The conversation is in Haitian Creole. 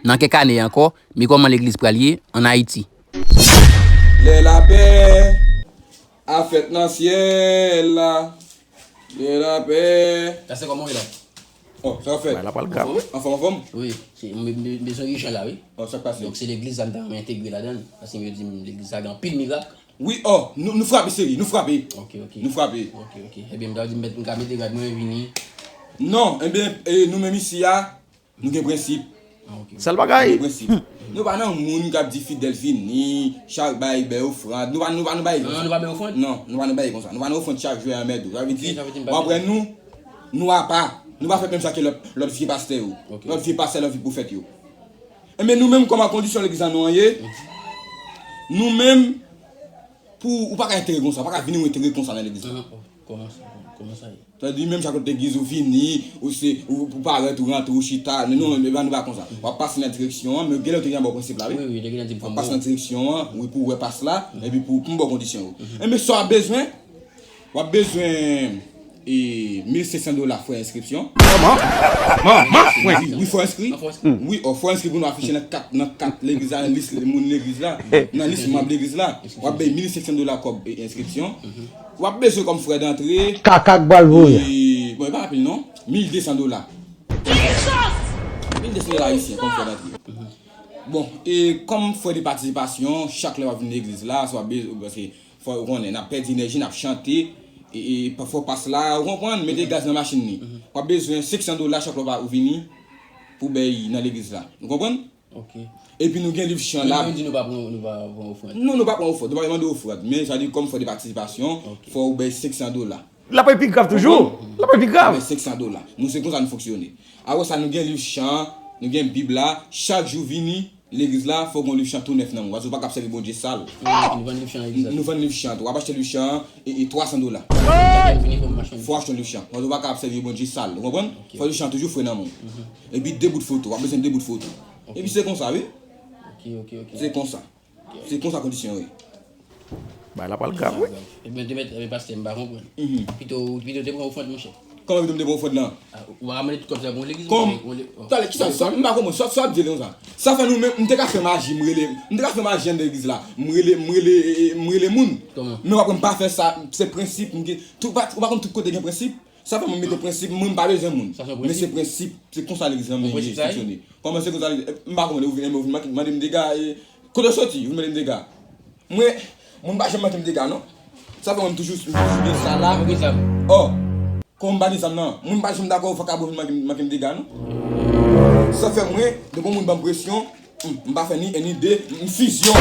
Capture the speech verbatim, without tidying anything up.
Nan kèk ane ankò, men kòman legliz pral ye ann Ayiti. Lè lapè a fèt nan syèl la. Lè lapè. Sa se kòman w ye la? Oh, sa w fè? Bay la pral grav. Anfòm, anfòm? Wi, se, m, m, m bezwen rijan la, wi. Oh, sa k pase? Donk, se legliz la m ta renmen entegre ladan l. Paske yo di m legliz la gen anpil mirak. Wi, oh, nou, nou frape seri, nou frape. Ok, ok. Nou frape. Ok, ok. Ebyen, m ta di m mèt, m ka mete gad mwen vini. Non, ebyen, e, nou menm isi a, nou gen prensip. Ah, ok. Sèl bagay. Nou gen prensip. Nou pa nan moun k ap di fidèl vini, chak bay, bay ofrann. Nou pa, nou pa, nou bay Non, nou pa bay ofrann? Non, nou pa nan bay konsa. Nou pa nan ofrann chak jou a mèt ou. Sa vle di, w ap wè nou, nou apa. Nou pa fè menm sa ke lòt, lòt vye pastè yo. Ok. Lòt vye pastè, lòt vye pwofèt yo. Ebyen, nou menm, kòman kondisyon legliz la nou an ye, nou menm, pou ou pa ka entegre konsa, ou pa ka vini ou entegre konsa nan legliz la. Ah, oh, kòman sa, kòman sa ye? Sa vle di, menm chak lòt legliz, ou vini, ou se, ou, ou parèt, ou rantre, ou chita. Men nou, men nou pa konsa. W ap pase nan direksyon an, men gen lè ou te gen bò prensip la, wi. Wi, wi, te gen lè di w ap pase nan direksyon an, wi, pou w wè pas la, epi pou, pou m ba w kondisyon yo. Enben, sa w ap bezwen, w ap bezwen, e, mil senk san dola frè enskripsyon. Kòman? Kòman? Wi, wi, fò enskri. Wi, o, fò enskri pou nou afiche nan kat, nan kat legliz la, nan lis moun legliz la, nan lis manm legliz la. W ap bay mil senk san dola kòb, e, enskripsyon. W ap bezwen kòm frè dantre. Kaka k pral voye. E, bon, e pa anpil non. Mil de san dola. Mil de san dola ayisyen kòm frè dantre. Bon, e kòm frè de patisipasyon, chak lè w ap vin legliz la, sa w ap bezwen, paske fò w konnen, n ap pèdi enèji, n ap chante, e, e fò pas la, ou konprann, mete gaz nan machin li. W ap bezwen senk san dola chak lè w vini pou bay nan legliz la. Ou konprann? Ok. Epi nou gen liv chan la. Men nou di nou pa pran, nou pa pran ofrann. Non, nou pa pran ofrann. Nou pa mande ofrann. Men sa di kòm frè de patisipasyon, fò w bay senk san dola. L ap pi grav toujou. L ap pi grav. Bay senk san dola. Nou se konsa nou fonksyone. Apre sa, nou gen liv chan, nou gen Bib la. Chak jou vini legliz la, fò w gen liv chan tou nèf nan men w. Paske w pa ka ap sèvi Bondye sal. Nou vann liv chan legliz la. Nou vann liv chan tou. W ap achte liv chan an, e, e twa san dola. Fò w achte yon liv chan. Paske w pa ka ap sèvi Bondye sal. Ou konprann? Fò liv chan an toujou fre nan men w. Epi de bout foto, w ap bezwen de bout foto. Ok. Epi se konsa, wi. Ok, ok, ok. Se konsa. Se konsa kondisyon yo ye. Bagay la pral grav, wi. Ebyen, te mèt, ebyen, pastè, m pa konprann. Pito, pito te pran ofrann, monchè. Kòman pito m te pran ofrann nan? Ah, ou pa ka mande tout kòb sa pou yon legliz, Kòm? Yon le-, oh. Talè, kisa sa? M pa konprann. Sa, sa w ap di konsa? Sa fè nou menm, m te ka fè maji, m rele, m te ka fè maji anndan legliz la. M rele, m rele, e, e, m rele moun. Kòman? Men w ap wè m pa fè sa, se prensip, m gen, tout, ou pa, ou pa konn tout kote gen prensip? Sa fè mwen mete prensip, mwen m pa bezwen moun. Sa se yon prensip? Men se prensip, se konsa legliz lan men fonksyone. Kòman se konsa legliz? M pa konprann, ou vin, ou vin mande m dega, e, kote w soti? Ou vin mande m dega. Mwen, moun pa janm manke m dega, non. Sa fè mwen m toujou, m toujou gen sa la. Ou gen zam? Oh, kòman m pa gen zam nan? Mwen m pa janm dakò vakabon vin manke, manke m dega, non. Sa fè mwen, depi yon moun ban m presyon, M, m pa fè ni en ni de, m fizyon.